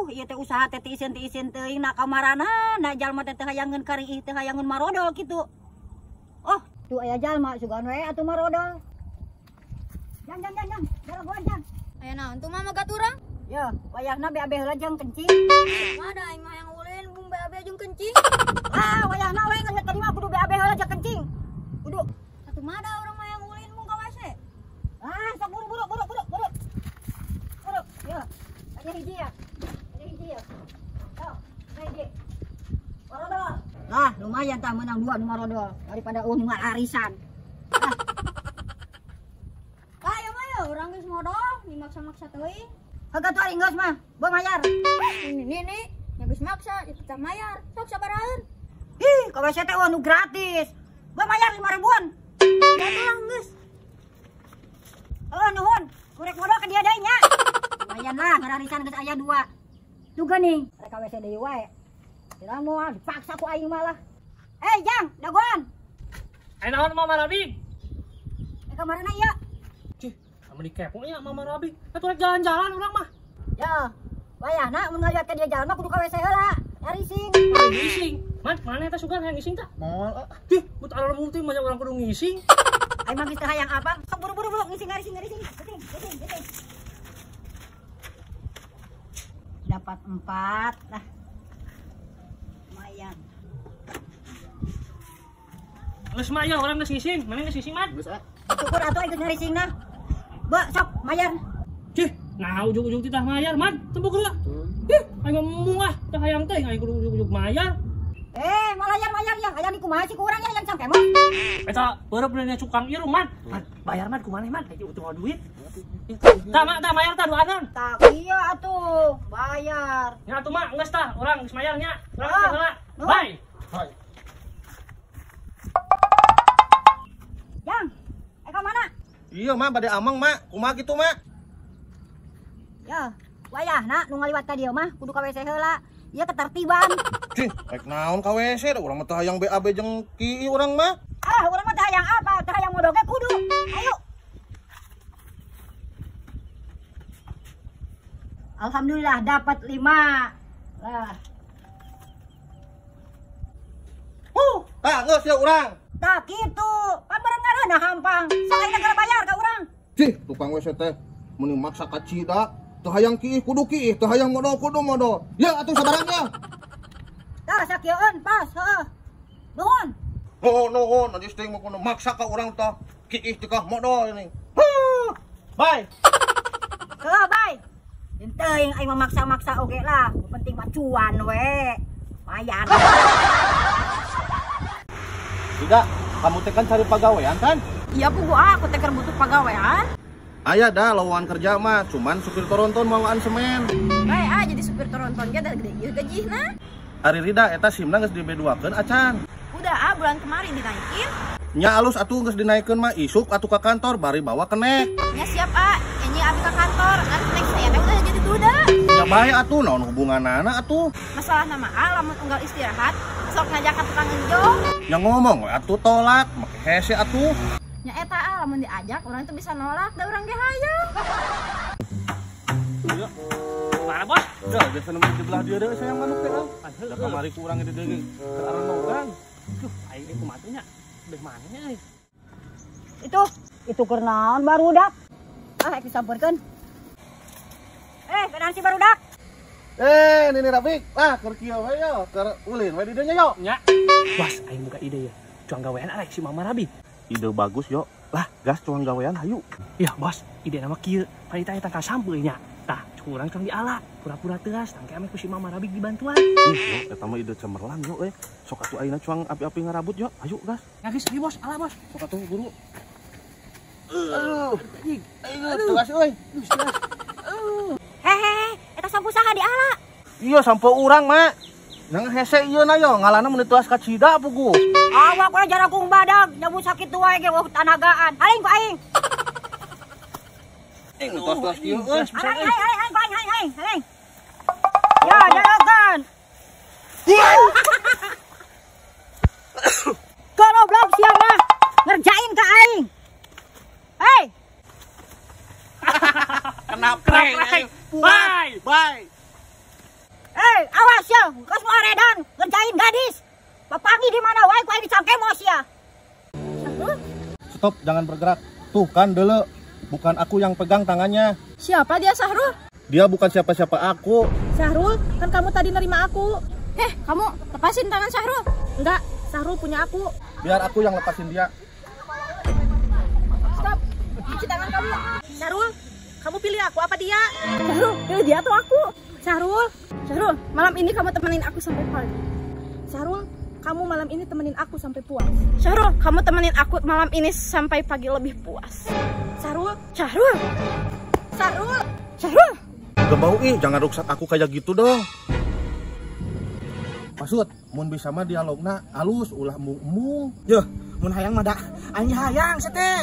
Aduh, ieu teh usaha teh tiiseun teuing na kamarana, na jalma teh teu hayangeun kariih, teu hayangeun marodol kitu. Oh, tuh aya jalma sugan we atuh marodol. Jang jang jang jang, jaragoan jang. Aya naon tuh mah magat urang? Ya, wayahna BAB heula jeung kencing. Mah da aing mah hayang ulin bung BAB jeung kencing. Ah, wayahna we geus tadi mah kudu BAB heula jeung kencing. Kudu. Atuh mah da urang mah hayang ulin bung ka WC. Ah, sok buru buru buru buru buru. Buru, ya. Ada hiji ya. Ada hiji ya. Tuh, hiji. Marodol. Lah, lumayan tah menang 2 nu marodol daripada eueuh nu arisan. Ah. Ayo mah ya, urang geus modal, dimaksa-maksa teuing. Heug atuh ari geus mah, beuh mayar. Ini nih, nya geus maksa, ya mayar. Sok sabaraheun. Ih, ka WC teh eueuh nu gratis. Beuh mayar 5 ribuan. Ya atuh lah geus. Heuh nuhun, kurek modal ka dia deui nya. Lumayan lah, ngararisan geus aya 2. Tuh geuning, rek ka WC deui wae. Tidak moal dipaksa ku aing malah. Eh, Jang, dagoan. Aya naon Mama Rabi? Eh, kamarana ieu? Cih, ame dikepo nya Mama Rabi. Atuh rek jalan-jalan urang mah. Ya, wayahna mun ngaliwat ka dia jalan mah kudu ka WC heula. Ngarising. Ngising. Man, mana eta sugan hayang ngising tah? Moal ah. Cih, but alur mungting banyak orang kudu ngising. Aing mah geus teu hayang apa? Sok buru-buru buru ngising ngarising ngarising. Ngising, ngising, ngising. Dapat 4 lah. Lumayan. Geus mah ya urang geus ngising. Mana geus ngising, Man? Geus ah. Syukur atuh aing geus ngarisingna. Be, sok mayar. Cih, nah ujug-ujug titah mayar, Man. Tembok heula. Ih, aing ngomong ah, teh hayang teh aing kudu ujug-ujug mayar. Eh, malayar-mayar ya, hayang dikumaha sih ku urang ya hayang cangkemot. Eta beureum beuneuh cukang irung, Man. Man, bayar Man kumaha Man? Aing utuh duit. Tah, Mak, tah mayar tah duanan. Tah iya atuh, bayar. Nya atuh Mak, geus tah, urang geus mayar nya. Urang teh heula. Bye. Bye. Jang, ka mana? Iya, Mak, bade ameng, Mak. Kumaha kitu, Mak? Ya, wayahna nu ngaliwat ka dieu mah kudu ka WC heula. Ieu ketertiban. Cih, rek naon ka WC da urang mah teu hayang BAB jeung kieu urang mah. Ah, urang mah teu hayang apa? Teu hayang modal ge kudu. Ayo. Alhamdulillah dapat 5. Lah. Tah geus ya urang. Tah kitu. Pan bareng ngareunah hampang. Salain negara bayar ka urang. Cih, tukang WC teh meuni maksa ka cida. Teu hayang kiih kudu kiih, teu hayang modal kudu modal. Ya atuh sabarangnya. Tah sakieueun pas, heeh. Nuhun. Nuhun nuhun, najis teh mah kudu maksa ka urang tah. Kiih teh kah modal ini. Huh. Bye. Heuh, bye. Teuing aing mah maksa-maksa oge lah, nu penting mah cuan we. Lumayan. Tidak, kamu teh kan cari pagawean kan? Iya pugu ah, aku teh keur butuh pagawean. Aya dah lowongan kerja mah, cuman supir toronton mawaan semen. Bae ah jadi supir toronton ge da gede ieu gajihna. Ari Rida eta simna geus di B2-keun acan. Udah ah bulan kemarin dinaikin. Nya alus atuh geus dinaikeun mah isuk atuh ka kantor bari bawa kenek. Nya siap ah, nya abi ka kantor, ngan kenek saya teh udah jadi duda. Nya bae atuh naon hubunganana atuh. Masalah nama ah lamun unggal istirahat, sok ngajak ka tukang enjong. Nya ngomong we atuh tolak, make hese atuh. Nya eta ah lamun diajak urang teh bisa nolak da urang ge hayang. Iya. Mana bos? Ya, biasa nemu di belah dia deh sayang manuk teh. Da kamari ku urang di deui keur aranogan. Duh, aing ge kumaha nya? Beh mana nya euy? Itu keur naon barudak? Ah, rek disampeurkeun. Eh, kenaon si barudak? Eh, Nini Rafiq, lah keur kieu we yo, keur ulin we di dieu nya yo. Nya. Bos, aing buka ide ya. Cuang gawean arek si Mama Rabi. Ide bagus yo. Lah, gas cuang gawean hayu. Ya, bos, ide nama kieu. Panita eta ka sampeu nya. Tah, curang cuang diala, pura-pura teas, tangke ame ku si Mama Rabi dibantuan. Ih, yo, eta mah ide cemerlang yo eh. Sok atuh ayeuna cuang api-api ngarabut yo. Hayu gas. Ya geus, ayo bos, ala bos. Sok atuh buru. Aduh, aduh, tegas euy. Hehehe, eta sampu saha diala? Iya, sampu urang, Mak. Nang hese ieu na yo, ngalana mun dituas ka cida pugu. Awak we jarangkung badag, nyabu sakit wae ge wah tanagaan. Aing ku aing. Ing tuas-tuas kieu euy. Aing aing aing ku aing aing aing aing. Ya, jarakan. Goblok siang mah ngerjain ka aing. Hei. Kena prank. Bye. Bye. Awas ya, geus nu aredan ngerjain gadis. Papangi di mana wae ku aing dicangkemos ya. Syahrul? Stop, jangan bergerak. Tuh kan dele, bukan aku yang pegang tangannya. Siapa dia Syahrul? Dia bukan siapa-siapa aku. Syahrul, kan kamu tadi nerima aku. Kamu lepasin tangan Syahrul. Enggak, Syahrul punya aku. Biar aku yang lepasin dia. Stop, cuci tangan kamu. Syahrul, kamu pilih aku apa dia? Syahrul, pilih dia atau aku? Syahrul, Syahrul, malam ini kamu temenin aku sampai pagi. Syahrul, kamu malam ini temenin aku sampai puas. Syahrul, kamu temenin aku malam ini sampai pagi lebih puas. Syahrul, Syahrul, Syahrul, Syahrul. Gak mau ih, jangan ruksak aku kayak gitu dong. Maksud, mun bisa mah dialogna alus ulah mung-mung. Yuh, mun hayang mah da aing hayang sia teh.